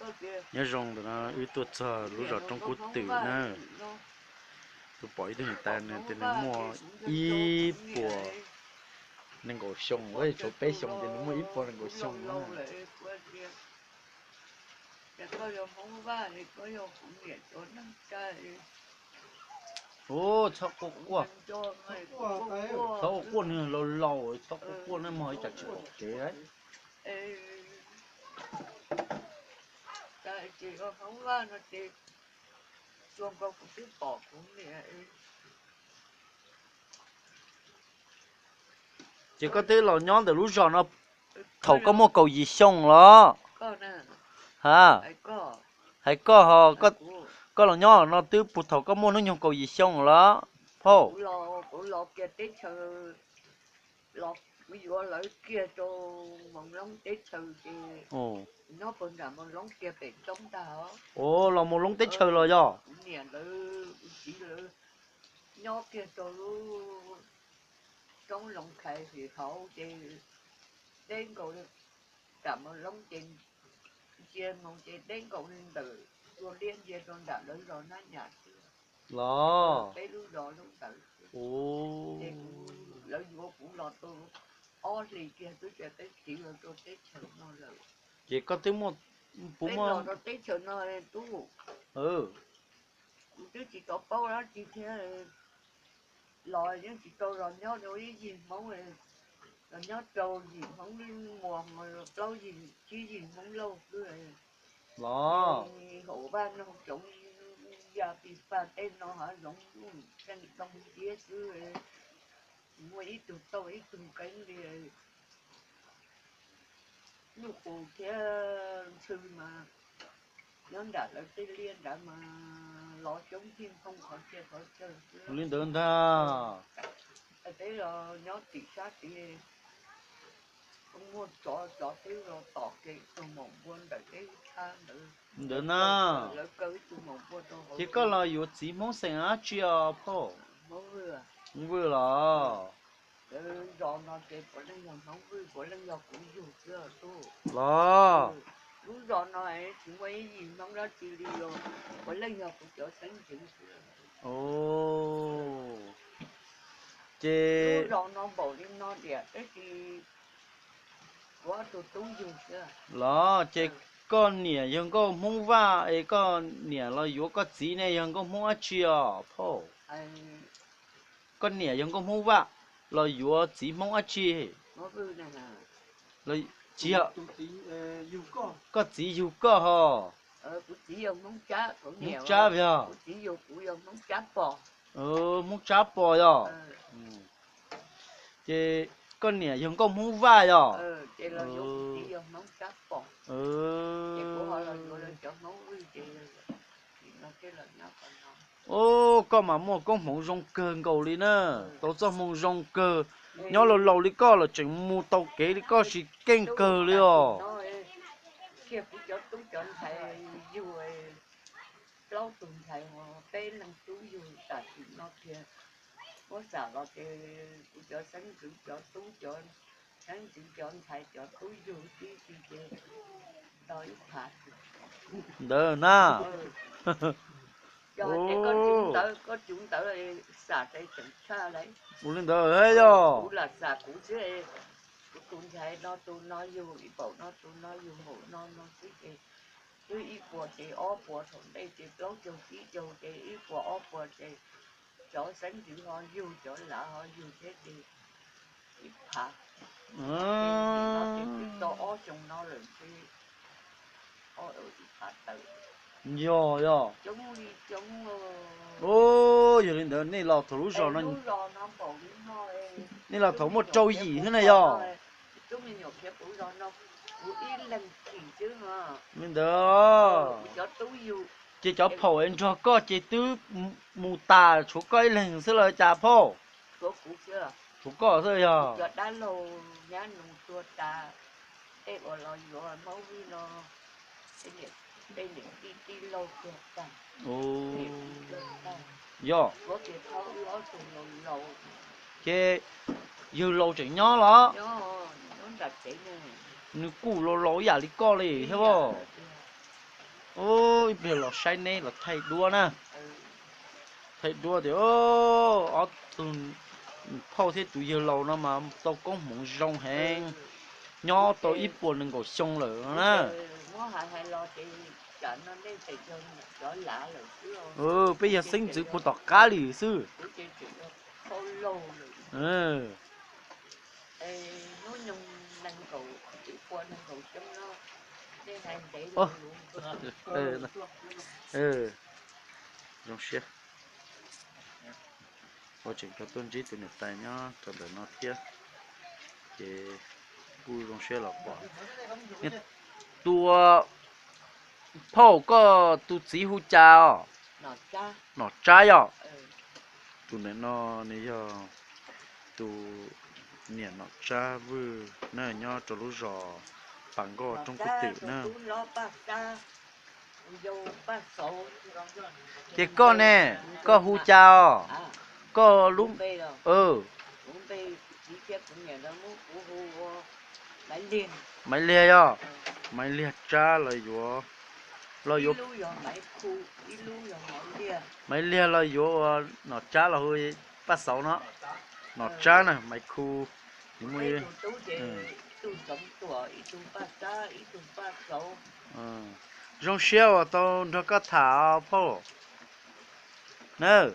Nyob zoo ntawm no wb tuaj txog lub zos Roob Kub Twm na. Kuv pom ib tug niam tais nws tias nws muaj ib puas nees nkaum xyoo, tshuav peb xyoos ces nws muaj ib puas nees nkaum xyoo na. Ub, txhob quaj quaj, txhob quaj quaj, nws laus laus, txhob quaj quaj na mog, ib tsam tsis pom kev. Ces koj twb los nyob ntawm lub zos no thaum koj muaj kaum yim xyoo los? Ha, hais koj ho, koj los nyob no twb puag thaum koj muaj hnub nyoog kaum yim xyoo los phauj? Kuv los kiag teb chaws, los kuv yuav lawv kiag rau Moos Loob teb chaws ces nyob puag nram Moos Loob kiag pem roob ntag. Ua los Moos Loob teb chaws los yog? Kuv niam lawv, kuv txiv lawv nyob kiag rau lub roob Loos Khais Hwm hauv ces deb nkaus nram Moos Loob ces ntsia moos ces deb nkaus li ntawm tua liab ntsia rau nram lawv zos Nab Nyas xwb. Los peb lub zos lub ntawd. Ces kuv, lawv yuav kuv los tau ob hlis kiag twb tsa teb txiv los rau teb chaws no lawm. Ces koj twb muaj, puas muaj los rau teb chaws no tub? Kuv twb tsis tau paub dab tsi thiab, los yeej tsis tau los nyob rau ib yim Hmoob, los nyob rau yim Hmoob Muas, plaub yim tsib yim Hmoob Lauj xwb. Los haum vaj noog tsoom ya pis pas tej no hav zoov tseej too tiab xwb, muaj ib tug tauj ib tug nqeeb li. Nyuj qus thiab ntxhw mas nyob nram lawv tej liaj nrad mas los coob tij nphoo qhov txhia qhov chaw xwb. Li ntawd ntag. Peb los nyob tim sab tid, muaj tsov, tsov twb los tom kev tus maum npua ntawm teb tshab ntawd. Ntawd na. Lawv kaw ib tug maum npua rau hauv. Ces koj los yuav txiv Hmoob xeem dab tsi os phauj? Hmoob Vwj los? Lawv zos no ces puav leej yog Hmoob Vwj, puav leej yog kuv yug xwb os tub. Los lub zos no tsis muaj ib yim Hmoob dab tsi li los puav leej yog kuv cov xeeb ntxwv xwb. Ces lub zos no npaum li no diam tab sis kuv ob tug tub yug xwb. Los ces koj niam yog nkauj Hmoob Vaj es koj niam los yuav koj txiv ne yog nkauj Hmoob dab tsi os phauj? Koj niam yog nkauj Hmoob Vaj los yuav txiv Hmoob dab tsi? Tsis yog, koj txiv yug koj ho. Hmoob Tsab yog? Hmoob Tsab Pos yog. Ces koj niam yog nkauj Hmoob Vaj yog? Ub, koj mas muaj koob hmoov zoo kawg nkaus li na, tau txoj hmoo zoo kawg. Nyob laus laus li koj los tseem mus tau kev li koj sis keej kawg li os. Plaub tug ntxhais, peb leeg tub yug tam sim no kiag. Muab xam los ces kuv cov xeeb ntxwv cov tub, cov xeeb ntxwv cov ntxhais cov tub yug tib si ces tau ib phav. Ntawd na. Yog tias koj tsum ntawv, koj tsum ntawv xam ces tseem tshaj lauj. Ua li ntawd yog. Kuv lam xam kuv xwb, kuv tus ntxhais no tus no yug ib paum no, tus no yug npaum no no xwb ces twb ib puas ces ob puas thaum ntej ces plaub caug tsib caug ces ib puas ob puas ces cov xeeb ntxwv ho yug, cov lav ho yug thiab ces ib phav. No ces twb tau ob xyoos no lawm ces ib phav tawm. Yog, yog. Yog li ntawd nej los thaum lub zos no, nej los thaum muaj rau yim xwb na yog. Li ntawd. Ces cov phaum es nrog koj ces twb mus tas, tshuav koj ib leeg xwb los cas phauj? Tshuav koj xwb yog. Yog. Ces yawg laus tseem nyob los? Nws kuj laus laus ib yam li koj li thiab os. Ib pliag los saib neb los thaij duab na. Thaij duab tias ob tug phauj thiab tus yawg laus no mas tau koob hmoov zoo heev, nyob tau ib puas nees nkaum xyoo lawm na. Peb yog xeeb ntxwv puag tom qab li xwb. Zoo siab, ua tseem tuaj ntsib tus niam tais nyob rau ntawm no thiab, ces kuj zoo siab los pom. Tus phauj, koj tus txiv hu cas os? Nom Tsab yog. Tus ntawm no nws yog tus niam Nom Tsab Vwj na, nyob rau lub zos Pas Nkoj Roob Kub Twm na. Ces koj ne, koj hu cas os? Koj lub, Maiv Liag yog. Maiv Liag Tsab los yuav, los yuav, Maiv Liag los yuav ua Nom Tsab los hu Paj Xauv no. Nom Tsab na, Maiv Khu. Zoo siab uas tau nrog koj tham phauj na.